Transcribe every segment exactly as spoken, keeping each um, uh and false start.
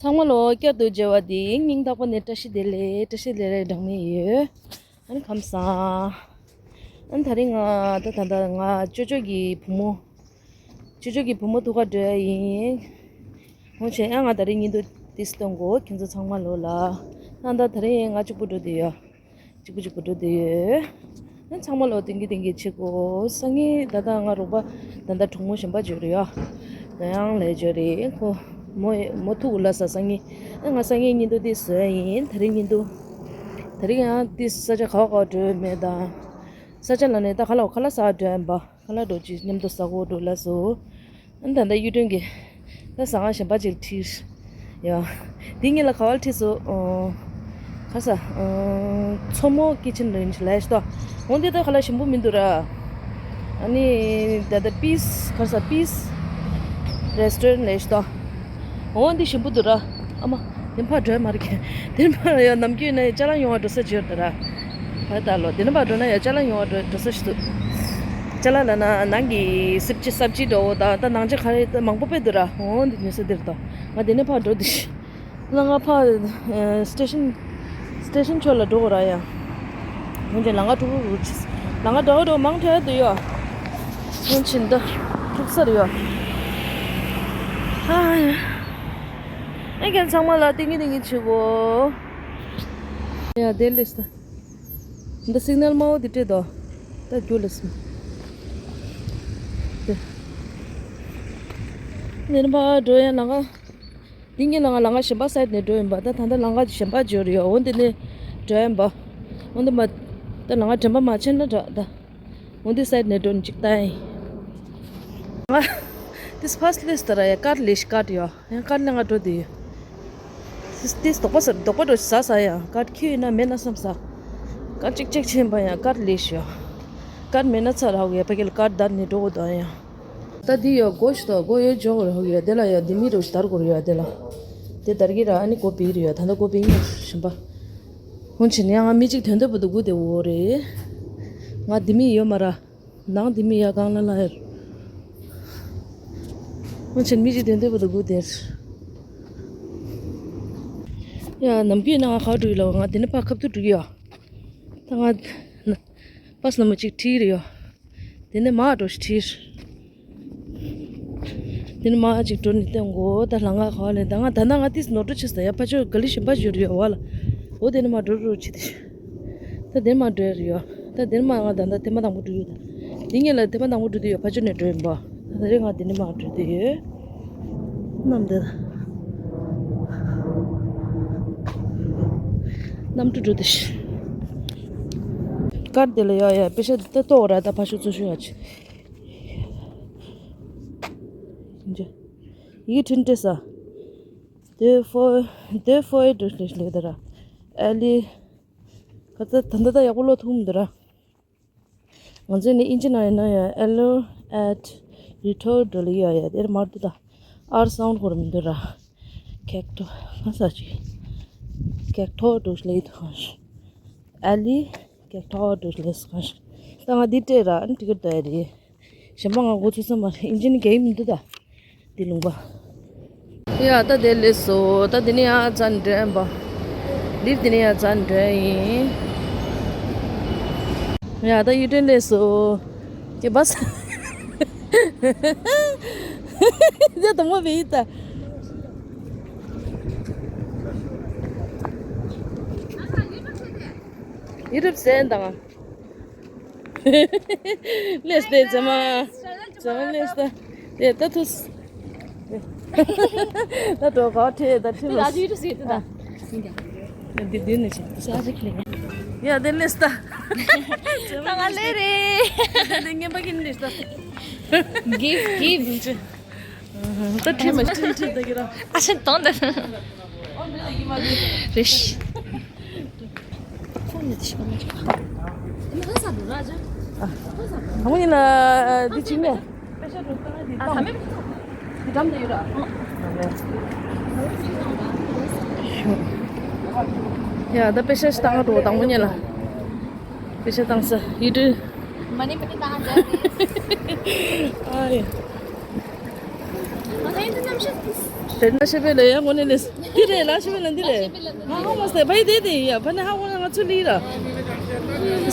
ཚང་མ་ལོ་བསྐྱར་དུ་མཇལ་བ་འདི་སྙིང་ཐག་པ་ནས་བཀྲ་ཤིས་བདེ་ལེགས། བཀྲ་ཤིས་བདེ་ལེགས་གྲངས་མེད་ཡོད། ཨ་ནི་ཁམས་བཟང་། ཨ་ནི་ད་རིང་ང་ད་ད་ད་ང་ཅོ་ཅོ་གི་བུ་མོ། ཅོ་ཅོ་གི་བུ་མོ་ཐུག་ག་འགྲོ་ཡ་ཡིན། འོ་བྱས་ཡང་ང་ད་རིང་བརྙན་ཐུང་ཏིས་སྟོན་གོ། ཁྱེད་ཚོ་ཚང་མ་ལོ་ལ། ཨ་ད་ད་རིང་ང་གཅིག་པུ་འགྲོ་བསྡད་ཡོད། གཅིག་པུ་གཅིག་པུ་འགྲོ་བསྡད་ཡོད། ཨ་ཚང་མ་ལོ་ཏིང་གི་ཏིང་གི་བྱེད་གོ། སང་ཉིན་ད་ལྟ་ང་རོགས་པ་ད་ལྟ་གྲོགས་མོ་གཞན་པ་འཇོག་རེད་ཡ། ང་ཡང་ལས་འཇོག་རེད་ཁོ། མོ་མོ་ཐུག་གོ་ལ་ས་སང་ཉིན། ཨ་ང་སང་ཉིན་བརྙན་ཐུང་ཏིས་བཟོ་ཡ་ཡིན། ད་རིང་བརྙན་ཐུང་། ད་རིང་ཡང་ཏིས་ས་ཆ་ག་བ་ག་བ་འགྲོ་ཡ་མེད་ད། ས་ཆ་ལ་ནས་ད་ཁ་ལག་ཁ་ལག་ཟ་འགྲོ་ཡིན་པ། ཁ་ལག་འགྲོ་ཅིག་མཉམ་དུ་ཟ་གོ་འགྲོ་ལ་སོ། ཨ་ནི་ད་ལྟ་གཡུ་སྒྲོན་གྱི་ད་ཟ་ཁང་གཞན་པ་ཅིག་ཁྲིད་ཡ། དེ་གཉིས་ལ་ག་བ་ལ་ཁྲིད་སོ། ཨོ། ག་ས། ཨོ། མཚོ་མོ་ཀི་ཆན་རེན་ལས་ཤི་ཏོ། འོ་འདི་ད་ཁ་ལག་ཞིམ་པོ་མི་འདུག་ར། ཨ་ནི་ད་ལྟ་པིས་ག་ས་པིས་རེ་སི་ཊོ་རན་ལས་ཤི་ཏོ། འོ་འདི་ཞིམ་པོ་འདུག་ར། ཨ་མ། དེ་ཕར་འགྲོ་ཡ་མ་རེད་ཁྱེད། དེ་ཕར་ཡ་ནམ་རྒྱུན་ན་ཡ་ཅ་ལག་ཉོ་བ་འགྲོ་ས་ཅིག་ཡོད་ད་ར། ཧ་ད་ལོ་དེ་ནས་ཕར་འགྲོ་ན་ཡ་ཅ་ལག་ཉོ་བ་འགྲོ་འགྲོ་ས་ཞིག་འདུག་ཅ་ལག་ལ་ན་ནང་གི་སིབ་ཅི་སབ་ཅི་འགྲོ་འོ་ད་ད་ནང་ཅ་ག་རེ་ད་མང་པོ་དཔེ་འདུག་ར། འོ་འདི་ཉོ་ས་འདིར་ད་ང་དེ་ནས་ཕར་འགྲོ་འདི་ཤི། ལ་ང་ཕར་སི་ཊེ་ཤན་སི་ཊེ་ཤན་ཕྱོགས་ལ་འགྲོ་དགོས་ར་ཡ། འོན་ཀྱང་ལམ་ཁ་དཀྲུག་རུ་རུ་ཆིས། ལམ་ཁ་འདྲ་བོ་འདྲ་བོ་མང་དྲགས་འདུག་ཡ། འོན་ཆེན་ད་དཀྲུག་ས་རེད་ཡ། ཧ་ཡ། ཨེ་ཁྱེད་ཚང་མ་ལ་ཏིང་ངེ་ཏིང་ངེ་བྱེད་གོ། ཡ་དེ་ལས་ད། འདི་སིག་ནལ་དམར་པོ་འདི་སྤྲད་དོ། ད་རྒྱུ་ལ་སོང་། དེ། ནེར་མ་འགྲོ་ཡ་ལང་ཀ་འདི་ངའི་ལང་ཀ་ལང་ཀ་གཞན་པ་སའིད་ནས་འགྲོ་ཡིན་པ། ད་ད་ལྟ་ལང་ཀ་གཞན་པ་འཇོར་ཡོད། འོ་འདི་ནས་འགྲོ་ཡིན་པ། འོ་འདི་མ། ད་ལང་ཀ་དྲན་པ་མ་ཆེན་ན་འདྲ་ད། འོ་འདི་སའིད་ནས་འགྲོ་ནི་ཅིག་ད་ཡིན། ང་། This first list ར་ཡ་ཀར་ལེ་ཤི་ཀར་ཡོད། ཡང་ཀར་ལེ་ང་འགྲོ་དུས་ཡོད། ཏིས་དོག་པ་ཟ་དོག་པ་འགྲོ་ཟ་ཟ་ཡང་ཀར་ཁྱེར་ཡོད་ན་མེད་ན་བསམ་ས། ཀར་ཅིག་ཅིག་ཆེན་པ་ཡང་ཀར་ལེ་ཤི་ཡོད། ཀར་མེད་ན་ཚ་རག་ཡོད་པ་ཀེ་ལ་ཀར་བརྡར་ནས་འགྲོ་དགོས་དོན་ཡང་། ད་འདི་ཡོད་སྒོ་ཞིག་དང་སྒོ་ཡོད་འཇོག་རོགས་ཡོད་དེ་ལ་ཡོད་འདི་མི་རོ་ཞིག་དར་དགོས་རོགས་ཡོད་དེ་ལ། དེ་དར་གི་ར་ཨ་ནི་སྒོ་བིག་རེ་ཡོད་ད་ལྟ་སྒོ་བིག་ཉོ་ཞིམ་པ། ཧུན་ཆེན་ཡང་ང་མི་གཅིག་དོན་དོན་པོ་འདུག་དགུ་དེ་འོ་རེད། ང་འདི་མི་ཡོད་མ་ར། ནང་དེ་མི་ཡ་གང་ལ་ལ་ཡར། ཨོ་ཆེན་མི་གཅིག་དོན་དོན་པོ་དུ་དགུ་དེར། ཡ་ནམ་རྒྱུན་ན་ང་ཁ་འགྲོ་ཡི་ལ་ང་དེ་ནས་ཕ་ཁབ་ཏུ་འགྲོ་གི་ཡོད། ད་ང་པ་སི་ནམ་བར་གཅིག་ཁྲིད་རེ་ཡོད། དེ་ནས་མ་འགྲོ་ཞིག་ཁྲིད། དེ་ནས་མ་གཅིག་འགྲོ་ནས་བསྟན་གོ་ད་ལང་ཀ་ཁ་ལས་ད་ང་ད་ན་ང་ཏིས་ནོར་འགྲོ་ཆེ་ས་ཡ་ཕ་ཆོས་ག་ལི་ཞིམ་པ་ཞུ་རེ་ཡོད་བ་ལ། འོ་དེ་ནས་མ་འགྲོ་རོ་ཆེ་དེ། ད་དེར་མ་འགྲོ་ཡ་རེད་ཡོད། ད་དེར་མ་ང་ད་ལྟ་ཐེངས་མ་དང་པོ་འགྲོ་ཡོད་ད། དེ་ངས་ལ་ཐེངས་མ་དང་པོ་འགྲོ་དུས་ཡོད་ཕ་ཆོས་ནས་འགྲོ་ཡིན་པ། ད་རེས་ང་དེ་ནས་མ་འགྲོ་དུས་ཡོད། གནམ་དེ། གནམ་གྲུ་འགྲོ་དུས་ཤི། ཀར་དེ་ལ་ཡོད་ཡ་པེ་ཤ་ད་ལྟོ་ར་ད་ཕ་ཤོ་ཚོ་ཤོ་ཡ་ཆི། ཡིག་ཁྲིན་ཏེ་ས། དེ་ཕོ་དེ་ཕོ་ཨེ་འགྲོ་ལེ་ལེ་ད་ར། ཨ་ལི། ཁ་ཚ་ད་ལྟ་ད་ཡག་པོ་ལོ་ཐུག་མི་འདུག་ར། ང་ཚོས་ནི་ཨིན་ཇི་ནང་ཡིན་ན་ཡང་ཨེ་ལོ་ཨེ་ཊི་རི་ཐོ་འགྲོ་ལི་ཡོད་ཡ་དེར་མར་དུ་ད་ཨར་སའུན་ཌི་ཁོར་མི་འདུག་ར། ཁེག་ཐོ་ང་ས་ཅི་ཁེག་ཐོ་འགྲོ་ལི་ཐོ་ཨ་ལི་ཁེག་ཐོ་འགྲོ་ལི་སི་ཁ་ཤ་ད་ང་འདི་སྤྲད་ར་ཨན་ཊི་ཀེ་ཊི་ད་ཡ་རེད། གཞན་པ་ང་མགོ་ཚོས་ས་མ་རེད་ཨིན་ཇི་ནི་རྒྱ་ཡིག་མི་འདུག་ད། འདི་ལུང་པ། ཡ་ད་དེ་ལས་སོ་ད་དེ་ནས་ཡ་ཛན་འདྲེན་པ། ལིབ་དེ་ནས་ཡ་ཛན་འདྲེན་ཡིན། ཡ་ད་གཡུ་སྒྲོན་ལས་སོ། ཀྱེ་བ་ས། ཡ་དང་པོ་བི་ད། ཡུ་རུབ་ཟན་དང་། ལེས་ཏེ་ཛེ་མ། ཛེ་མ་ལེས་ཏེ། དེ་ད་ཐུས། ད་འགྲོ་ག་ཁྲེ་ད་ཁྲེ་ལོ། ད་ཡུ་ཏུ་སི་ད། འདི་འདི་ནི་ཆེ། ཡ་དེ་ལེས་ད། ད་ང་ལེ་རེ། དེ་ངན་པ་གིན་ལེས་ད། གིབ་གིབ། ད་ཁྲེ་མ་ཁྲེ་ཁྲེ་ད་གི་ར། ཨ་ཤེ་དོན་ད། རེ་ཤི། ཨ་མ་ཡིན་ལ་འདི་བྱིན་ནས། ཡ་ད་པེ་ཤ་ཞིག་བཏང་འགྲོ་དང་པོ་ཉིད་ལ། པེ་ཤ་བཏང་ས་ཡིད་དུ། མ་ནི་མ་ནི་བཏང་འགྲོ། ཨ་ཡ། ང་ཚོ་ཡིན་དུ་ནམ་ཤ། དེ་ན་ཤེས་པའི་ལ་ཡང་ངོ་ནས་ལས། འདི་རེད་ལ་ཤེས་པའི་ལ་འདི་རེད། ང་ཧ་མ་སྟེ་བའི་དེ་དེ་ཡ་ཕ་ནི་ཧ་གོ་ན་ང་ཚོ་ལི་ར།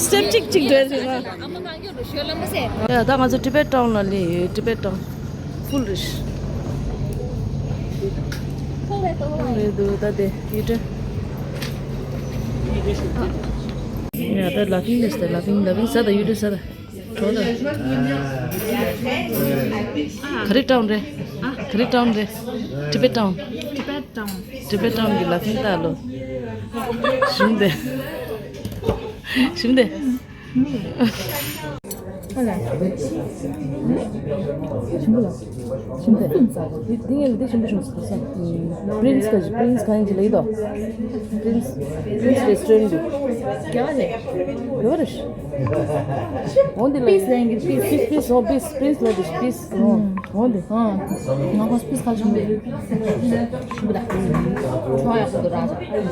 སི་ཊེབ་གཅིག་གཅིག་འདྲ་རེད་ང་། ཡ་ད་ང་ཚོ་ཊི་བེཊ་ཊའུན་ལ་ལི་ཡོད། ཊི་བེཊ་ཊའུན་ཕུལ་རེད། ཕུལ་རེད་འདུག་ད་དེ་ཡུལ་གྲུ། ཡ་ད་ལ་ཕིང་རེད་ད་ལ་ཕིང་ལ་ཕིང་ས་ད་ཡུལ་གྲུ་ས་ད། ག་རེ་ཊའུན་རེད། ག་རེ་ཊའུན་རེད། ཊི་བེཊ་ཊའུན། ཊི་བེཊ་ཊའུན། ཊི་བེཊ་ཊའུན་གྱི་ལ་ཕིང་ལྟ་ལོ། ཞུམ་སྟེ། ཞུམ་སྟེ། ཞུམ་སྟེ། ཞུམ་སྟེ། འདི་ངས་འདི་ཞིམ་པོ་བྱུང་སོང་། པི་རིན་སི་ག་ཞིག་པི་རིན་སི་ག་ཡིན་གྱི་ལེགས་དོ། པི་རིན་སི། པི་རིན་སི་རེ་སི་ཊོ་རན་འདུག་རྒྱ་གར་རེད། རྒྱ་གར་རེད། འོ་འདི་ལ་པིས་ལེན་གྱི་པིས། པིས་པིས། འོ་པིས། པི་རིན་སི་ལ་འདི་པིས། འོ་འདི། ང་ཁོང་པིས་ཁ་ཆུང་རེད། ཞིམ་པོ་ད། ཁོང་ཡག་པོ་འདུག་རང་ཚོ།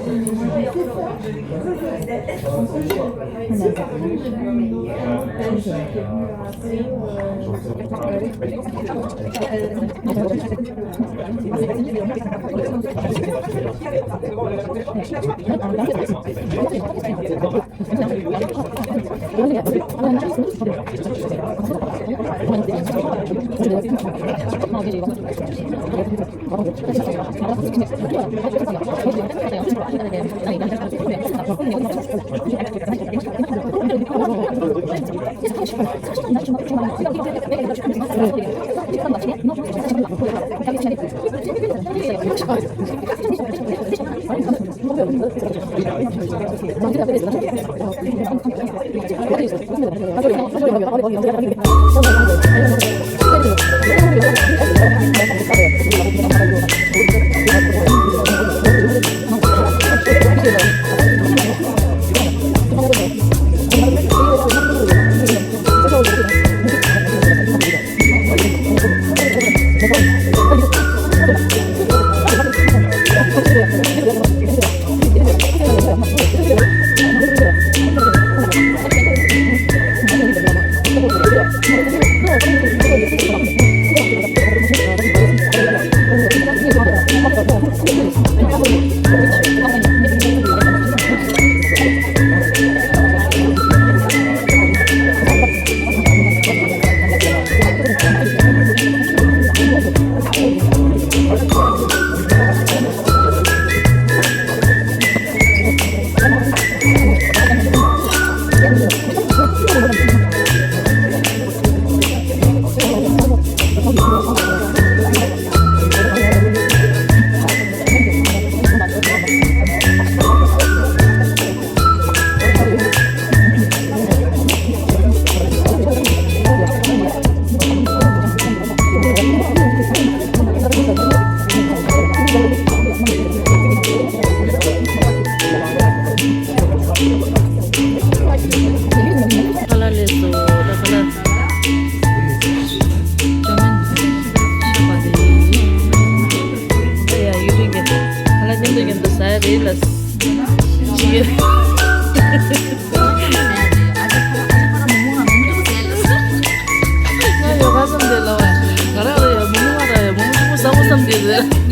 ཁ་ལག་ལས་སོ། ད་ཁ་ལག་ཅོ་མིན་ཤ་པ་དེ་ཡིན། ད་ཡ་ཡུ་རིང་གི་ཁ་ལག་མཉམ་དུ་མཉམ་དུ་ཟ་ཡ་རེད་ལ། ཅི་ཡོད། ང་ཡོ་ག་བསམ་དེ་ལ་བ། ང་རང་ལ་ཡ་མོ་མོ་ང་ར་ཡ་མོ་མོ་ཆུང་མོ་ཟ་བོ་བསམ་དེ་རེད།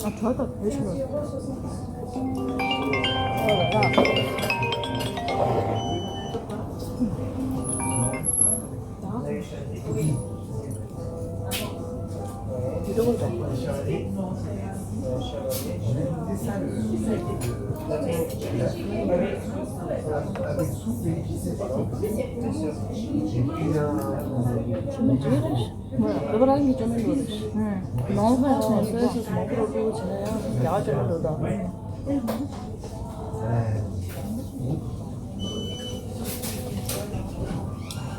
ཨ་ ད་ད་བེད་ཤོག་ཁྱེད་མ་འདྲེས་རེད། ལོ་རང་གི་ཅོ་མེན་ལོ་རེད། ནོར་ཧོ་ཆེན་སོས་སོས་མོ་ཀྲོ་ཀྲོ་ཆེ་ན་ཡང་རྒྱ་ཆེན་པོ་འདུག་ད།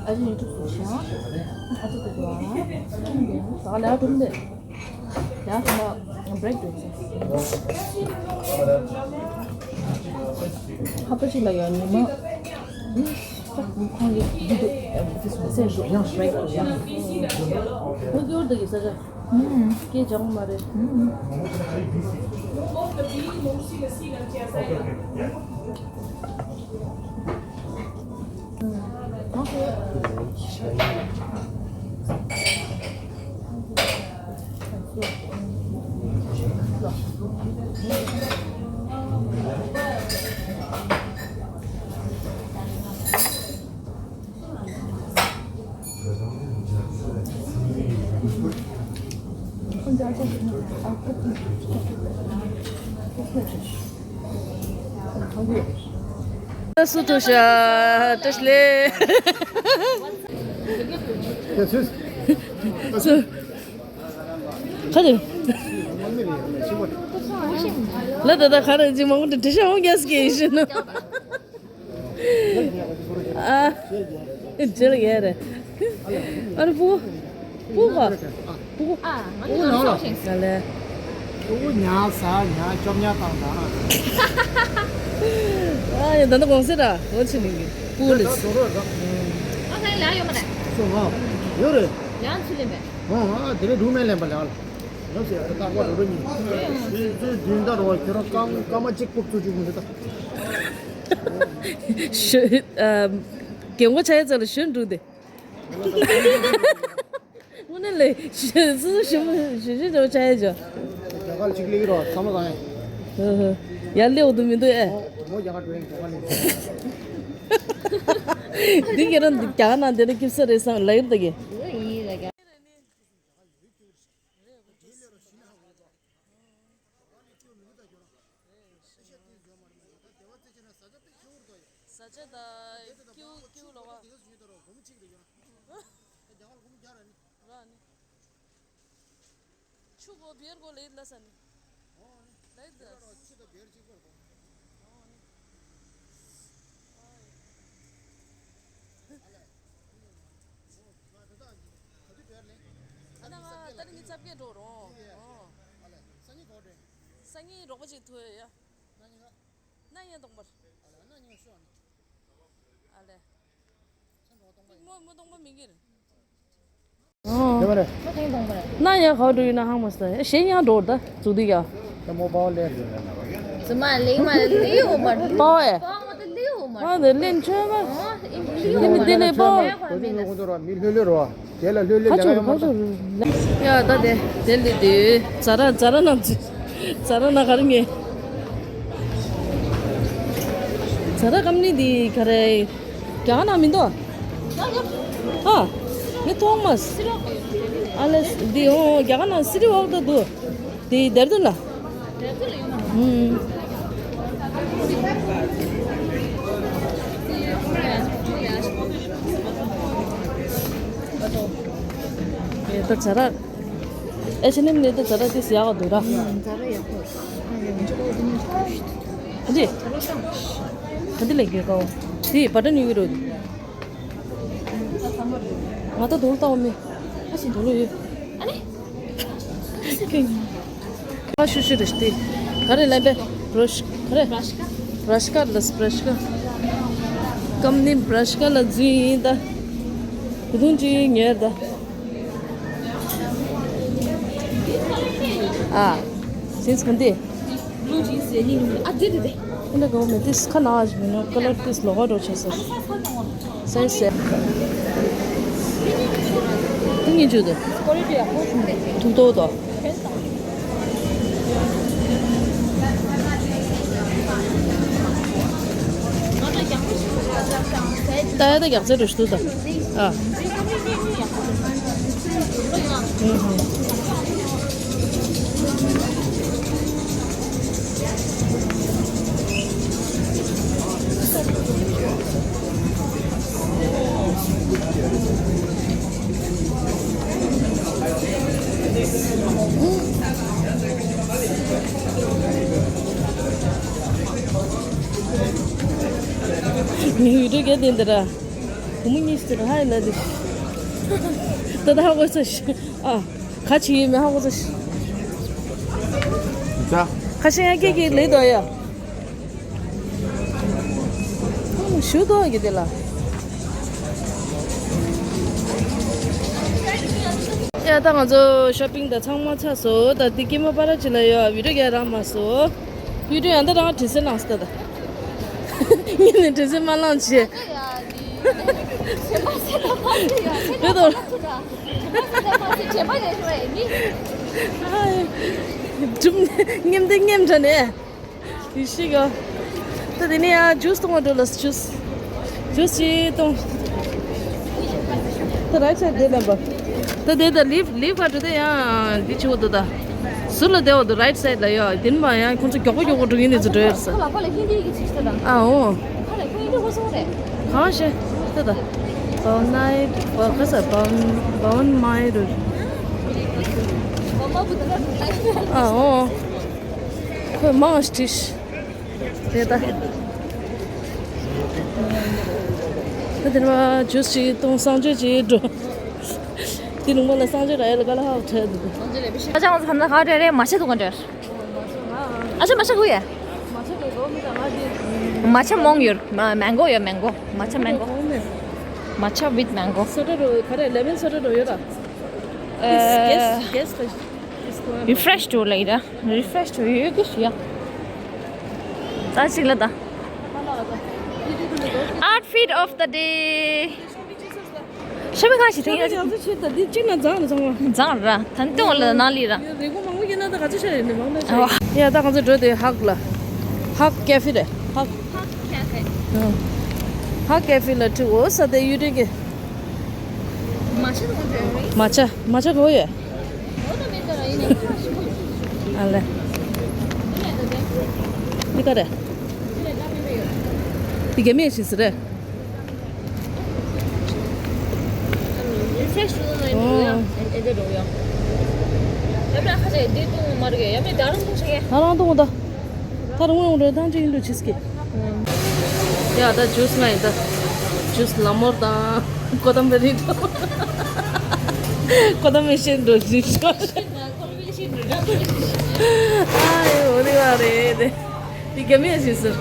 ཨ་ཅེ་ཡུ་ཊུབ་སུ་ཤང་ཨ་ཅེ་དེ་དུ་ཨ་ད་ལ་ཡ་ཀྲུམ་དེ་ཡ་ཁ་ན་བྲེག་དུ་ཆེ། ཧ་པ་ཅིག་ལ་ཡ་ཉི་མ། ཁོང་གི་འདི་འདུག་སེམས་འདུག་ཡང་ཧྲེག་འདུག་ཡང་། ཁོ་སྐྱོར་འདུག་གི་ས་ཆ། སྐད་བྱང་མ་རེད། སུ་ཐུ་ཤ་ཏྲེ་ལེ། ཁ་དེ། ལ་ད་ད་ཁ་ར་ཅི་མང་པོ་དྲི་ཤ་འོང་རྒྱ་སྐྱེ་ཡིན་ཤི་ན། ཨ། ཇེ་ལ་ཡ་རེད། ཨ་རེ་པུ། པུ་ག་པུ་ག་ཨ། ང་ནི་ང་ཚོ་ཞིང་སི། ལ་ལེ། པུ་གུ་ཉག་ཟ་ཉག་སྐྱོབ་ཉག་བཏང་དང་། ཨ་ཡ་ད་ནི་གོང་སེ་ར་ངོ་ཆེ་ནི་གི་པུ་གུ་ལེ། ང་ཚོ་ལ་ཡ་ཡོད་མ་རེད། སོ་ང་ཡོད་རེད། ཡང་ཚུལ་ལེན་པས། ཨ་དེ་རེད་འགྲུག་མེད་ལེན་པ་ལ་ལ། ང་ཚོ་ཡ་ད་ལྟ་བ་རུ་རུ་ཉིན། ཚོས་ཚོས་བདུན་ཟླ་རུ་བ་ཁྱོད་རང་སྐར་སྐར་མ་གཅིག་ཕུབ་ཚུགས་བཅུག་མི་འདུག་ད། ཞུ། ཨ། རྒན་གོག་ཆགས་ཡས་ཚོ་ལ་ཞུ་འགྲོ་དེ། དངོས་གནས་ལས་ཞུ་སུ་ཞུ་མི་ཞུ་ཞུ་འགྲོ་ཆགས་ཡས་ཚོ། རྒྱ་གར་གཅིག་སླེབས་རོགས་བསམ་བློ་བཏང་ཡས། ཧུ་ཧུ། ཡར་སླེབས་འོ་དུ་མི་འདུག་ཨེ། མོ་མོ་རྒྱ་གར་འགྲོ་ཡས་རྒྱ་གར་སླེབས། འདི་ཁྱེད་རང་རྒྱ་གར་ནང་དེ་འདྲ་སྐྱིད་ས་རེད་བསམ་ལབ་ཡོད་ད་གི། ས་ཆ་ད་ཀིའུ་ཀིའུ་ལོ་བ། ར་ནི། ཆུ་བོ་བེར་གོ་ལེ་ལ་ས་ནི། ལེ་ད། ཨ་ན་ང་ད་ནི་ངི་ཚབ་སྐད་འགྲོ་རོང་། སང་ཉིན་རོགས་པ་ཅིག་ཐུ་ཡ། ན་ཡན་གཏོང་པར། ཨ་ལེ། མོ་མོ་གཏོང་པ་མི་འགིར། ཡོད་མ་རེད། ན་ཡང་ག་འགྲོ་ཡིན་ན་ཧང་མ་སྟ་གཞན་ཡང་འགྲོ་ད་ཙུ་དི་ཡ། ད་མོ་པའོ་ལེ། ཙུ་མ་ལེ་མ་ལེ་ཡོ་མ། པའོ་ཨེ། པའོ་མ་ད་ལེ་ཡོ་མ། ཨ་ནི་ལེན་ཆོས་མ། ཨོ་ཨིན་ལེ་ཡོ་མ། ལེ་མི་དེ་ལེ་པའོ། ད་ནི་ཁོང་ཚོ་ར་མི་ལྷོད་ལྷོད་རོ། དེ་ལ་ལྷོད་ལྷོད་ཁ་ལེ་ཆུ་ཡོད་མ་ཁ་ད། ཆུ། ཡ་ད་དེ་དེ་ལེ་དེ་ཛ་ར་ཛ་ར་ན་ཛ་ར་ན་ག་རེ་ངེ། ཛ་ར་ཀམ་ནི་དེ་ག་རེ། རྒྱ་གར་ནང་མི་འདུག་ཨ། ངས་མཐོང་མ། ཨ་ལས་འདི་འོ་རྒྱ་གར་ནང་སི་ཊི་ཝོག་ད་འདུག་དེ་དེར་འདུག་ལ། ཨུམ། ཨེ་ད་ཛ་ར། ཨེ་ཆེ་ནེམ་ནས་ད་ཛ་ར་དེ་སི་ཡག་ག་འདུག་ར། ཛ་ར་ཡག་པོ། ག་འདི། ག་འདི་ལས་དགོས་གའོ། དེ་བ་ཏན་ཡོད་རོ། ང་ད་དུང་ལྟ་བ་མེད། ཨ་ཞིག་དུང་ལོ་ཡོད། ཨ་ནི། ཁ་ཤུ་ཤུ་རེ་སྟེ། ག་རེ་ལབ་པས། བྷྲ་ཤ་ག་རེ། བྷྲ་ཤ་ག་ལ་བྷྲ་ཤ་ག་ཀམ་ནི་བྷྲ་ཤ་ག་ལ་འཛུལ་ཡིན་ད། དེ་དུང་ཅི་ཉེར་ད། ཨ། སེམས་ག་འདི། ལུ་ཅིག་ཟེར་ནི་ཨ་དེ་དེ་དེ། ཨ་འདྲ་གོ་མེད་དེ་ཁ་ན་ཨ་ཞིག་མིན་ནོ་ཀ་ལར་དེ་ལོག་ག་འགྲོ་ཆེ་ས། སེ་སེ། ཏིང་ངེ་ཆུ་དེ། ཐུག་ཏོ་ཏོ། ད་ཡ་ད་རྒྱག་རྩལ་འགྲོ་ཞུ་ད། ཨ། ངའི་བི་ཌིའོ་ག་དེ་འདི་ར། བུ་མོ་གཉིས་ཤིག་ཧ་ཡ་ལ་དེ། ད་ད་ཧ་གོ་ས་ཤི། ཨ། ག་ཅི་ཡོད་མེད་ཧ་གོ་ས་ཤི། ད། ཁ་ཤས་ཡང་སྐད་ཀྱིས་ལེགས་འདུག་ཡ། ཞུ་དོ་གི་དེ་ལ། ཡ་ད་ང་ཚོ་ཤོ་པིང་ད་ཚང་མ་ཚར་སོང་། ད་དེ་ཀི་མ་པ་ར་ཅི་ལ་ཡོད། བི་ཌིའོ་རྒྱག་རག་མ་སོང་། བི་ཌིའོ་ཡང་ད་རང་དྲི་སེ་ལངས་སོང་ད། ད་ངས་ནི་དྲི་སེ་མ་ལངས་བྱས། རེད་དོ། གྲིམ་ངེམ་དེ་ངེམ་དྲ་ནས། ཡེ་ཤེས་ག་ད་དེ་ནས་ཡ་ཇུས་གཏོང་བ་འགྲོ་ལ། ཇུས། ཇུས་ཅིག་གཏོང་། ད་རའིཊ་སའིཌ་དེ་ལེན་པ། ད་དེ་ད་ལིབ་ལིབ་ག་འགྲོ་དེ་ཡང་འདི་ཆེ་བོ་འདུག་ད། ཟུར་ལ་བསྡད་བ་འདུག་རའིཊ་སའིཌ་ལ་ཡ། དེ་ནས་མ་ཡང་ཁོང་ཚོ་མགྱོགས་པོ་མགྱོགས་པོ་འགྲོ་གིན་ནས་ཚུར་འགྲོ་ཡོད་ས། ཨ་འོ། གང་ཤེས། ད་ད། བོན་མའི་རུ། ཨ་འོ། ཁོས་མང་ཞིག་བྲིས། རེད་ད། ད་དེ་ནས་ཇུས་ཅིག་བཏུང་། གསང་སྤྱོད་ཅིག་འགྲོ། དེ་ནུབ་མོ་ལ་གསང་སྤྱོད་ར་ཡ་ལ་ག་ལ་ཧ་བྲལ་འདུག་ཨ་ཅག་ང་ཚོ་ཁ་ན་ག་རེ་རེད། མ་ཆ་འདུག་ག་འདྲ། ཨ་ཅག་མ་ཆ་གུ་ཡ། མ་ཆ་མོང་ཡོད། མ་མེང་གོ་ཡོད། མེང་གོ། མ་ཆ་མེང་གོ། མ་ཆ་with mango། སོ་ཊ་རོ་ག་རེ་ལེ་མོན་སོ་ཊ་རོ་ཡོད་ར། ཨ། རི་ཕེ་རེཤ་འགྲོ་ལེ་ར། རི་ཕེ་རེཤ་འགྲོ་ཡོད་གི་ཤི་ཡ། ད་ཅིག་ལ་ད། Outfit of the day། ཤོ་པིང་ག་ཞིག་ཐེངས་ཡོད། ང་ཚོ་ཆེད་དུ་འདི་གཅིག་ན་མཛངས་ལ་ཚང་མ། མཛངས་ར། ད་ལྟ་འོ་ལ་ནང་ལི་ར། རེ་སྒུག་མང་པོ་ཡིན་ན་ད་ག་ཚོད་ཤར་ཡོད་ནི་མང་ན་ཤར་ཡོད། ཡ་ད་ང་ཚོ་འགྲོ་དེ་ཧག་ལ། ཧག་ཀེ་ཧྥེ་རེད། ཧག་ཧག་ཀེ་ཧྥེ། ཧག་ཀེ་ཧྥེ་ལ་ཁྲིད། འོ་ས་དེ་ཡུལ་དེ་གི། མ་ཆ་དང་འབྲེལ་བའི། མ་ཆ། མ་ཆ་གོ་ཡོད། འོ་ན་མེད་ད་ར་ཡིན་ནི། ཨ་ལེ། འདི་ག་རེད། འདི་ག་མེད་ཞིག་ཟེར་རེད། ཨོ། ད་རང་གཏོང་ད། ད་རང་ངོས་འགྲོ་ཐང་ཅིག་ཡིན་འགྲོ་ཆིས་ཀི། ཡ་ད་ཇུས་ང་ཡིན་ད། ཇུས་ལ་མོར་དང་ཀོ་ཏམ་པ་རི་དང་། ཀོ་ཏམ་པ་རི་ཤེས་འགྲོ་ཞིག་ཤོག་ཨ་ཡོ་འོ་དེ་བ་རེད་དེ། དེ་རྒྱ་མི་ཡ་ཞིག་ཟེར།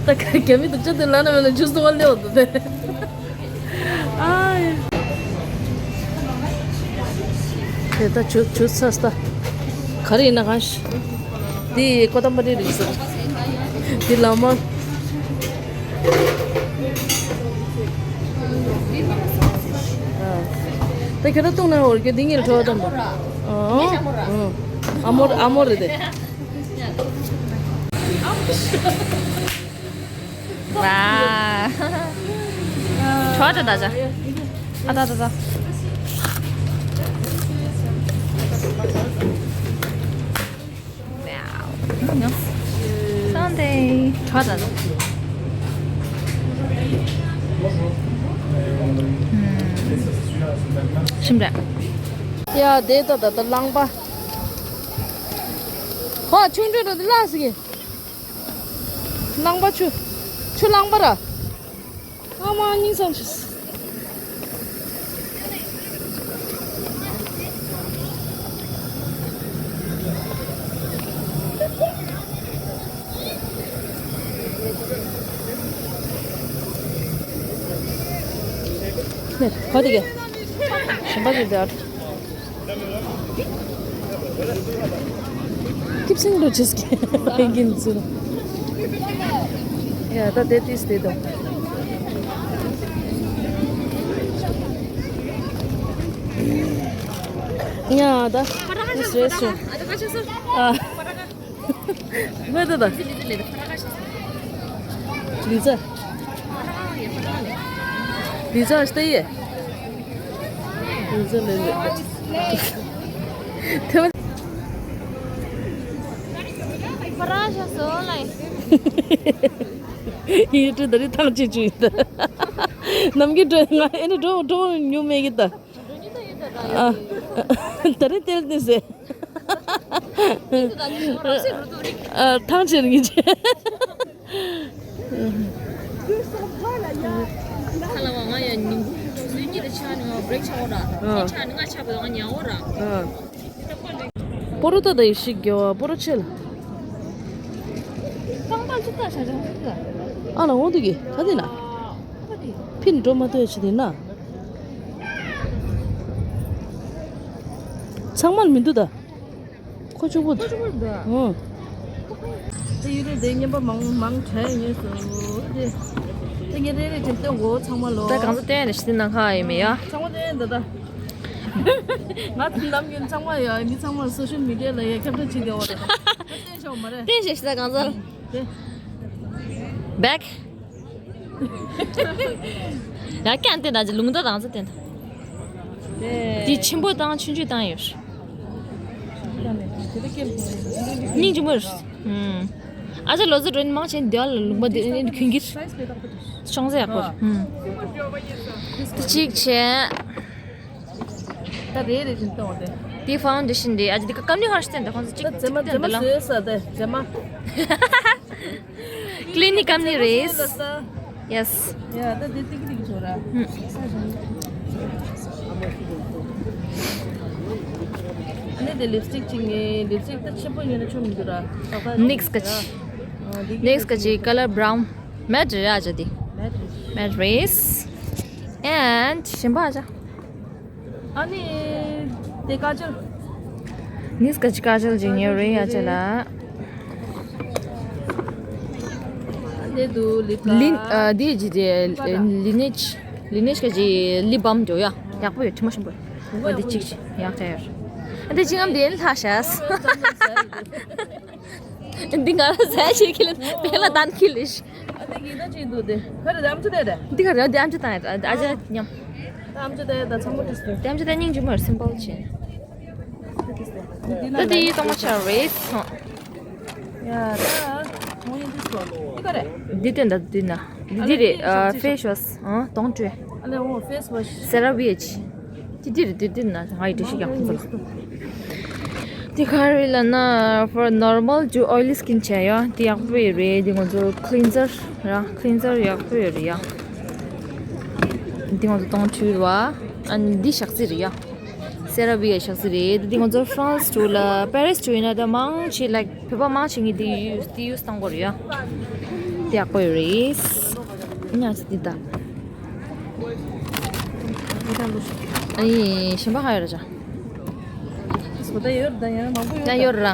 ད་ག་རྒྱ་མི་དུ་ཅི་དེ་ལ་ན་མེད་ན་ཇུས་དུ་བ་ལེའོ་དུ་དེ། ཨ་ཡོ། དེ་ད་ཇུས་ཇུས་ཚ་ས། ག་རེ་ཡིན་ན་གང་ཤི། དེ་ཀོ་ཏམ་པ་རི་རེད་ཟེར། དེ་ལ་མ། ད་ཁྱོད་རང་བཏུང་ན་འོར་གྱི་འདི་ངེད་ལ་ཁྲོ་བ་དམ་པ། ཨ་མོར་ཨ་མོར་རེད་དེ། ཁྲོ་བ་ད་ད་ཅ། ཨ་ད་ད་ད། Wow. Sunday. ཁྲོ་བ་ད་ད། ཤིམ་ར། ཡ་དེ་ད་ད་ད་རླངས་པ། ཧོ་ཆུང་ཆུང་འགྲོ་དེ་ལ་ཟིག་རླངས་པ་ཆུ། ཆུ་རླངས་པ་ར། ཨ་མ་སྙིང་སང་ཆུ། ཁོ་དེ་ག་ཞིམ་པ་ཞིག་འདུག Keep saying no, just kidding. ཡ་ད་དེ་ཏིས་དེ་དོ། ཡ་ད་ཏིས་རེད་སོ། ཨ། ངོས་ད་ད། ལི་ཙ། ལི་ཙ་ཨ་ཤྟ་ཡེ། ལི་ཙ་ལེ་ལེ། ཐེ་བ། ཡི་ཏྲི་ད་རི་ཐང་ཅི་ཅུ་ཡི་ད། ནམ་གི་འགྲོ་ང་ཨེ་ནི་འགྲོ་འགྲོ་ཉུ་མེ་གི་ད། ཨ། ད་རི་ཏེལ་ཏེ་སེ། ཨ། ཐང་ཅི་རི་ཅི། ཁ་ལ་བ་ང་ཡ་ཉིན་གུང་ཆུ་ཚོད་གཉིས་དང་ཕྱེད་ནི་ང་བྷི་རེག་ཆགས་འོ་ར། ཨ། དེ་ཆགས་ནི་ང་ཆགས་པ་ང་ཉལ་འོ་ར། ཨ། པོ་རོ་ཏ་དང་ཡེ་ཤི་རྒྱལ་བ་པོ་རོ་ཆེ་ལ། རྐང་པ་ཚུགས་ད་ཤ་ཆང་ཚུགས་ད། ཨ་ལ་འོང་དུ་གི་ད་དེ་ན། ཕིན་འགྲོ་མ་ཐུབ་ཡ་ཆི་དེ་ན། ཚང་མར་མི་འདུག་ད། ཁོ་ཆུང་པོ་འདུག་ཁོ་ཆུང་པོ་འདུག་ཨོ། དེ་ཡུལ་རེ་དེ་རྔན་པ་མང་མང་དྲན་ཡོད་སོ། དེ་དེ་ངས་རེ་རེ་བྱེད་སྟོན་གོ་ཚང་མ་ལོ། ད་གང་ཚ་བསྟན་རེ་ཞིག་ནང་ཁ་ཡོད་མེད་ཡ། ཚང་མ་བསྟན་འདི་ད། ང་དེ་ནམ་རྒྱུན་ཚང་མ་ཡ་མི་ཚང་མ་སོ་ཤལ་མི་ཌི་ཡ་ལ་ཡ་ཁྱབ་བསྒྲགས་བྱེད་བསྡད་འོ་ད། བསྟན་ཤོག་མ་རེད། བསྟན་ཞེས་ཞིག་ད་གང་ཚ། དེ། བེག་ཡ་ཀན་ཏེ་ན་ལུང་ད་དང་ཚ་ཏེ་ན། དེ་ཆེན་པོ་དང་ཆུང་ཆུང་དང་ཡོད། སྙིང་རྗེ་མོ་རེད། ཨ་ཅག་ལོ་ཙཱ་སྒྲོན་མང་ཆེན་དེ་ལ་ལུང་པ་དེ་ནི་གུན་གྱིས་ཅུང་ཟད་ཡག་པོ་རེད། དེ་གཅིག་བྱས། ད་རེ་རེ་བཞིན་གཏོང་བ་དེ། དེ་ཕའུན་ཌེ་ཤན་རེད། ཨ་ཅག་དེ་ཀ་ཀམ་ནི་ཧར་སྟན་དེ་ཁོང་ཚོ་གཅིག་ད་རྫས་མ་གཅིག་རྫས་མ་དེ་ལ་བཟོས་ས་དེ་རྫས་མ། Clinique company race. Yes. ཡ་ད་དེ་ཏིག་ཏིག་ཚོ་ར། ཨ་ནི་དེ་ལིབ་སི་ཊིག་ཅིག་ངས་ལིབ་སི་ཊིག་ད་ཆེན་པོ་ཡོད་ན་ཆོ་མི་འདུག་ར། ཏག་ཏག་ནིག་སི་ག་ཅི། ནིག་སི་ག་ཅི་ཀ་ལར་བྷ་རའུན། མེཊ་རེད་ཨ་ཅག་དེ། མེཊ་རེད། མེཊ་རེས། And གཞན་པ་ཨ་ཅག་ཨ་ནི་དེ་ཀ་ཇལ། ནིག་སི་ག་ཅི་ཀ་ཇལ་ཅིག་ཉོས་རེད་ཡ་ཅེ་ལ། དེ་དུ་ལིབ་ལིན་ཨ་དེ་ཅི་དེ་ལི་ནེ་ཆི་ལི་ནེ་ཆི་ག་ཅི་ལིབ་བམ་འགྲོ་ཡ། ཡག་པོ་ཡོད། དྲི་མ་ཞིམ་པོ་ཡོད། འོ་དེ་གཅིག་ཅིག་ཡག་ཅག་ཡོད། ཨ་དེ་ཅི་ངམ་དེ་ལྷ་ཤ། འདི་ང་རང་ཟས་བྱེད་ཀྱི་ལ་དེ་ལ་བདམས་ཀྱི་ལིཤ། ཨ་དེ་གི་ད་ཅི་འདུག་དེ། ཁ་རེ་ཨམ་ཅོག་དེ་རེད། འདི་ག་རེད། འདི་ཨམ་ཅོག་བཏང་ཡ། ཨ་ཅག་མཉམ། ཨམ་ཅོག་དེ་ད་ཚང་མ་ཏིས་དེ། འདི་ཨམ་ཅོག་དེ་སྙིང་རྗེ་མོ་རེད། སིམ་པལ་ཅན། ད་དེ་ཡི་གཏོང་མ་ཆར་རེད། ཡ་ད་མོ་ཡིན་ཏིས་གོ། འདི་ག་རེད། འདི་སྟོན་ད་འདི་ན། འདི་རེད། ཨ་ཕེ་ཤི་ཝ་ཤི། ཨ་དོང་ཀྲུའེ། ཨ་ལེ་འོ་ཕེ་ཤི་ཝ་ཤི། སེ་ར་བི་ཨེཆ། དེ་དེ་རེད། དེ་དེ་ན་ང་ཡི་འགྲེལ་བཤད་རྒྱག་ཁོང་ཚོ་ལ། དེ་ག་རེ་ལབ་ན། for normal to oily skin བྱས་ཡ། དེ་ཡག་པོ་ཡོད་རེད། དེ་ང་ཚོ་cleanser ར། cleanser ཡག་པོ་ཡོད་རེད་ཡ། དེ་ང་ཚོ་དོང་ཀྲུའེ་ར། ཨ་ནི་འདི་ཞག་རྩི་རེད་ཡ། སེ་ར་བི་ཨེ་ཞག་རྩི་རེད། དེ་ང་ཚོ་ཧྥ་རན་སི་ཊུར་ལ་པེ་རི་སི་ཊུར་ཡིན་ན་ད་མང་ཆེ་ལའིཀ་བོད་པ་མང་ཆེ་ངས་དེ་ཡུ་སི་དེ་ཡུ་སི་བཏང་གོ་རེད་ཡ། དེ་ཡག་པོ་ཡོད་རེད། ཉག་ཅིག་འདི་ད། ཨ་ཡེ་གཞན་པ་ག་ཡོད་ར་ཅག་ད་ཡོད་ར། ད་ཡང་མང་པོ་ཡོད། ཡང་ཡོད་ར།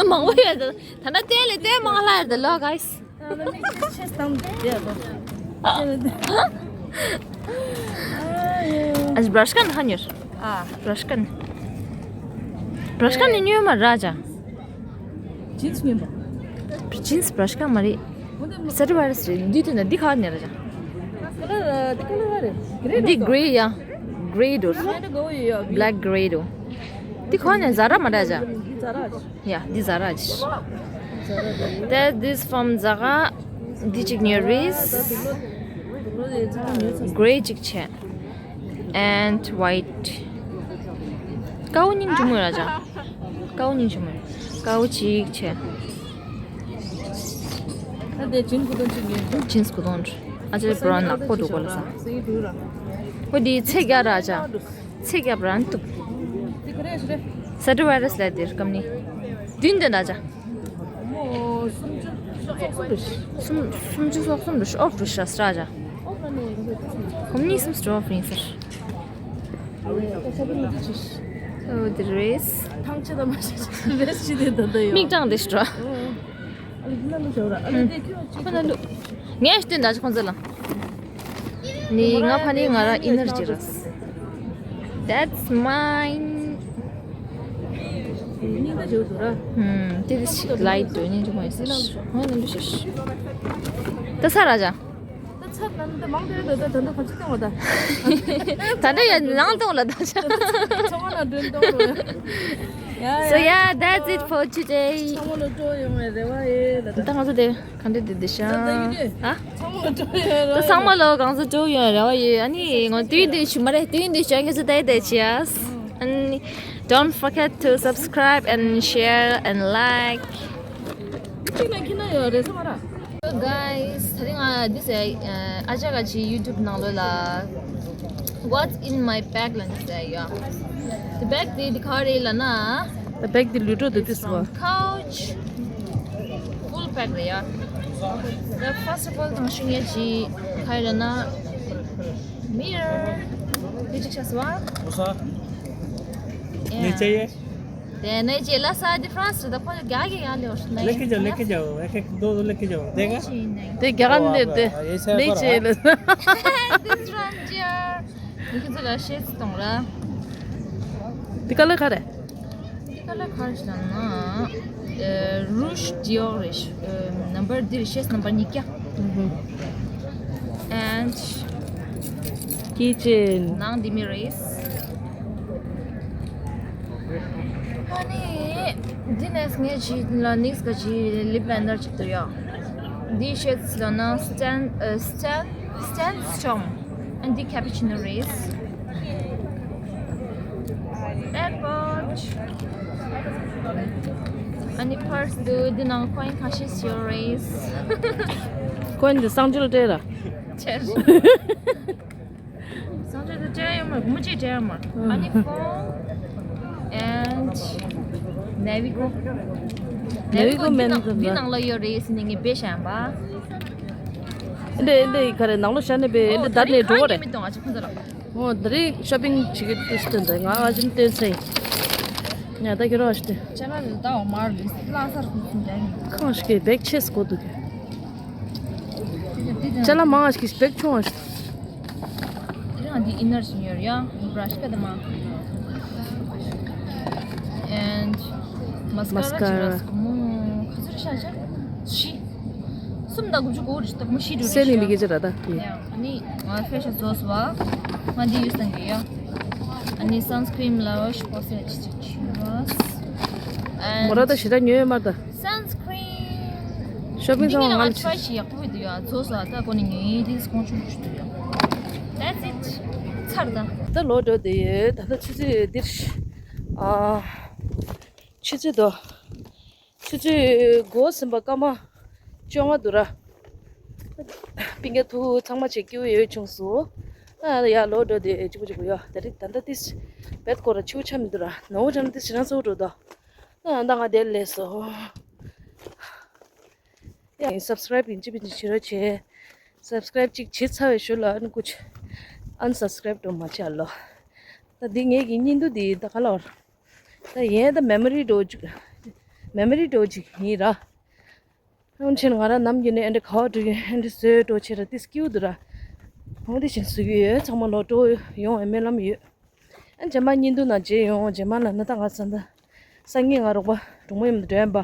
མང་པོ་ཡོད་ད། ད་ན་ལྟོས་ལེ་ལྟོས་མང་ལ་ཡོད་ད་ལོ་ག་ཡིས། ད་ན་མིག་ཆེ་སྟངས་བསྡད་ཡོད་ད། ཨ་ཡེ། ཨ་ཅག་བྷ་ར་ཤི་ཀ་ནི་ཧ་ཉོར། ཨ། བྷ་ར་ཤི་ཀ་ནི། བྷ་ར་ཤི་ཀ་ནི་ཉོས་མ་ར་ཅག་ཇིན་སི་ཉོས་མ། ཇིན་སི་བྷ་ར་ཤི་ཀ་མ་རེད། སེ་ར་བི་ཨེ་རེས་རེད། འདི་དུས་ན་འདི་ག་ནས་ར་ཅག་ཀ་ལར་འདི་ཀ་ལར་རེད། འདི་གྷེ་རེ་ཡ། གྷེ་རེ་འདུག་ཀ་ལར་གོ་ཡོད་ཡ། བྷེ་ལེག་གྷེ་རེ་འདུག་འདི་ག་ནས་ཛ་ར་མ་ར་ཅག་འདི་ཛ་ར་རེད། ཡ་འདི་ཛ་ར་རེད། That this from ཛ་ར། འདི་གཅིག་ཉོས་རེད། གྷེ་རེ་གཅིག་བྱས། And white. དཀར་པོ་སྙིང་རྗེ་མོ་ར་ཅག་དཀར་པོ་སྙིང་རྗེ་མོ་རེད། དཀར་པོ་གཅིག་བྱས། ད་དེ་ཇིན་སི་གོ་དོན་གཅིག་ཡོད། ཇིན་སི་གོ་དོན་རེད། ཨ་ཅག་བྷ་ར་ཝུན་ནག་པོ་འདུག་གོ་ལ་ས། ཨོ་དེ་ཚེས་བརྒྱད་ར་ཅག་ཚེས་བརྒྱད་བྷ་ར་ཝུན་འདུག་དེ་ག་རེ་རེད། སེ་ར་བི་ཨེ་རེས་ལ་དེར་ཀམ་ནི། བདུན་དེ་ན་ཅག་སུམ་ཅུ་སོ་གསུམ་རེད། སུམ་སུམ་ཅུ་སོ་གསུམ་རེད། ཨོ་རེད་ཤ་སྲ་ཅག་ཁོམ་ནི་སུམ་ཅུ་ཨོ་རེད་ཤ། ཨོ་དེ་རེས། ཐང་ཆད་ད་མ་ཤེས་རེས་ཤི་དེ་ད་ད་ཡོད། མིག་གྲངས་དེ་ཤི་འགྲོ། ཁོ་ན་ལུ། ངས་སྟོན་ད་ཅི་ཁོང་ཚོ་ལ། ནི་ང་ཕ་ནི་ང་ར་ཨི་ནར་ཇི་ར། That's mine. ཧུམ། དེ་དེ་ཞིག་ལའི་ཏོ་ནི་ཅི་མོ་ཡིན་ཟེར། ཧོ་ནི་འདུ་ཤེས། ད་ས་ར་ཅག་ད་ནང་དུ་མང་དུ་ཡོད་ད། ད་ད་ད་ཁ་ཅིག་གཏོང་བ་ད། ད་འདྲ་ཡ་ནང་གཏོང་ལ་ད་ཆ། ཚང་མ་ལ་མགྲོན་གཏོང་རོགས། ཡ། So yeah, that's it for today. ཚང་མ་ལ་སྤྲོ་ཡོང་བའི་རེ་བ་ཡོད་ད། ད་ང་ཚོ་དེ་ག་འདྲ་དེ་དེ་ཤ། ད་ད་ཡིན་དེ། ཨ། ཚང་མ་ལ་སྤྲོ་ཡོང་རེ་ད་བ་ཚང་མ་ལ་གང་ཚོ་སྤྲོ་ཡོང་རེ་བ་ཡོད། ཨ་ནི་ང་དུས་དུས་ཞུ་མ་རེད། དུས་དུས་ཞུ་ངེས་སུ་ད་ཡི་དེ་ཆི་ཡ། And don't forget to subscribe and share and like. ཁྱེད་ན་ཁྱེད་ན་ཡོད་རེད་ས་མ་ར། So guys, ད་རིང་ང་འདི་ཟེར་ཨ་ཅག་ག་ཅི་YouTube་ནང་ལོ་ལ། What's in my bag ལ་འདི་ཟེར་ཡོད། The bag དེ་འདི་ག་རེ་ལ་ན། The bag དེ་ལུས་འགྲོ་དུ་དུས་སུ་བ། Couch, full bag རེད་ཡ། The first of all དང་ཤུ་ངེ་ཅི་ག་རེ་ལ་ན། Mirror དེ་ཅིག་ཤ་སུ་བ། ཨོ་ས། ནས་ཅེ་ཡེ། དེ་ནས་རྗེས་ལ་ས་དེ་ཧྥ་རན་སི་དང་ཁོ་རྒྱ་གི་ཡང་ལེ་ལེ་ཀི་ཇོ་ལེ་ཀི་ཇོ་ཨེ་ཁེ་དོ་ལེ་ཀི་ཇོ་དེ་ག་དེ་རྒྱ་གར་ནས་དེ་ནས་ཅེ་ལེ། This one here. ཁྱེད་ཚོ་ལ་ཤེས་གཏོང་ར། དེ་ག་ལེ་ག་རེ། དེ་ག་ལེ་ག་རེ་ཞིག་ལ་ན། ཨེ། རུཤ་ཌི་ཨོར་རེད། ཨེ། ནམ་བར་འདི་རེད། ཤེས་ནམ་བར་ཉིས་བརྒྱ། And ཀི་ཅན། ནང་འདི་མི་རེད། ཨ་ནི་འདི་ནས་ངས་ཅི་ལ་ནིགས་ག་ཅི་ལིབ་བན་ཌར་ཅིག་ཏུ་ཡོད། འདི་ཤེས་ལ་ན་སི་ཊན་ཨ་སི་ཊན་སི་ཊན་སི་ཊོང་། And the cappuccino race. Airport. And the purse དུ་འདི་ནང་ཁོའི་ཁ་ཤས་ཤིག་རེད། ཁོའི་འདི་གསང་སྤྱོད་སྤྲད་ར། ཆེར། གསང་སྤྱོད་དུ་སྤྲད་ཡོད་མ་རེད། མུ་ཅི་སྤྲད་ཡོད་མ་རེད། ཨ་ནི་ཕོན། And Navigo. Navigo མེན་འདི་ནང་ལ་ཡོད་རེད་ཟེར་ནས་ངས་བེད་བཞག་པ། འདི་འདི་ག་རེ་ནང་ལོ་ཤ་ནས་པའི་འདི་བརྡར་ནས་འགྲོ་བ་རེད། མི་གཏོང་ཨ་ཅི་ཁོང་ཚོ་ལ། ཨོ་ད་རེས་ཤོ་པིང་བྱེད་ཀྱི་དུས་སྟོན་དང་ང་ཨ་ཅིན་བསྟན་སེ། ཉ་ད་ཁྱོད་རང་ཞིག་སྟེ། ཅ་ལག་ལ་ད་འོ་མར་ལུས་ལྷ་སར་ཁུག་ཁུག་རྒྱག་གི། ཁང་ཞིག་གི་བེག་ཆེས་གོ་འདུག་གི། ཅ་ལག་མང་ང་ཞིག་གི་བེག་ཆུང་བ་ཞིག་དེ་རིང་འདི་ཨིན་ནར་ཞིག་ཉོས་ཡ། བྷ་ར་ཤི་ཀ་དེ་མ། And mascara ཅིག་ར་སོ་མོ་ག་ཚོད་རེད་ཤག་ཅག་བཞི། གསུམ་དང་དགུ་བཅུ་གོ་དགུ་རེད་ཤག་ད་མོ་བཞི་འགྲོ་རེད་ཤག་སེ་ནི་མི་གེ་ཅི་ར་ད། ཡ། ཨ་ནི་ང་ཕེ་ཤ་རྫོགས་སོང་བ། ང་འདི་ཡུས་བཏང་གི་ཡ། ཨ་ནི་སན་སི་ཀྲིན་ལ་ཤི་པོ་སེ་ཅི་ཅི་ཅི་ར། མོ་ར་ད་ཞེ་དྲག་ཉོས་ཡོད་མ་རེད་ད། Sunscreen. ཤོ་པིང་ཚང་མ་ང་ལ་ཕྱི་ཞིག་ཡག་པོ་འདུག་ཡ། ཚོ་ས་ད་ཀོ་ནི་ངའི་དེ་སྐོང་ཆུང་ཆུང་འདུག་ཡ། That's it. ཚར་ད། ད་ལོ་འགྲོ་དེ་ཡོད། ད་ལྟ་ཆུ་ཚོད་འདིར། ཨ། ཆུ་ཚོད་དོ། ཆུ་ཚོད་འགོ་ཟིན་པ་སྐར་མ་བཅོ་ལྔ་འདུག་ར། པིང་ཀ་ཐུག་ཚང་མ་ཆེ་སྐྱིད་པོ་ཡོད་བྱུང་སོང་། ཨ་ཡ་ལོ་འགྲོ་དེ་གཅིག་པོ་གཅིག་པོ་ཡ། ད་རེས་ད་ལྟ་ཏིས་བེད་སྐོར་ར་ཆུ་ཆ་མི་འདུག་ར། ནོ་ཆ་ན་ཏིས་ཞེ་དྲག་ཚོ་འགྲོ་དོ། ཨ་ད་ང་དེར་ལས་སོ། ཡང་སབ་སི་ཀ་རེབ་ཡིན་ཅི་བྱེད་རོགས་བྱེད། སབ་སི་ཀ་རེབ་ཅིག་བྱེད་ཚར་བའི་ཤུལ་ལ་ཨ་ནི་ཀུ་ཆུ་ཨན་སབ་སི་ཀ་རེབ་འགྲོ་མ་བྱ་ལོ། ད་འདི་ངེད་ཀྱི་བརྙན་ཐུང་འདི་ད་ག་ལ་བར། ད་ཡན་ད་མེ་མོ་རི་འགྲོ་ཅིག་མེ་མོ་རི་འགྲོ་ཅིག་ཡིན་ར། ཨོན་ཆེན་ང་ར་ནམ་རྒྱུན་ནས་ཨེ་འདྲ་ག་བ་འགྲོ་ཡིན་ཨེ་འདྲ་བཟོས་འགྲོ་བྱེད་ར་ཏི་སྐྱིད་འདུག་ར། ཧོང་དེ་བཞིན་བཟོ་གི་ཡོད། ཚང་མ་ལོ་འགྲོ་ཡོང་བའི་སྨོན་ལམ་ཡོད། ཨ་རྗེས་མ་བརྙན་ཐུང་ནང་མཇལ་ཡོང་། རྗེས་མ་ལ་ན་ད་ང་ཚ་ད། སང་ཉིན་ང་རོགས་པ་གྲོགས་མོ་མཉམ་དུ་འགྲོ་ཡིན་པ།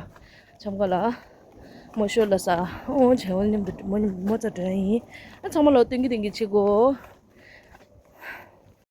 ཆམ་ག་ལ། མོ་ཤོར་ལ་ས། ཨོ་བྱས་འོ་མཉམ་དུ་མོ་མཉམ་མོ་ཚ་འགྲོ་ཡིན། ཨ་ཚང་མ་ལོ་སྟོན་གི་སྟོན་གི་བྱེད་དགོ།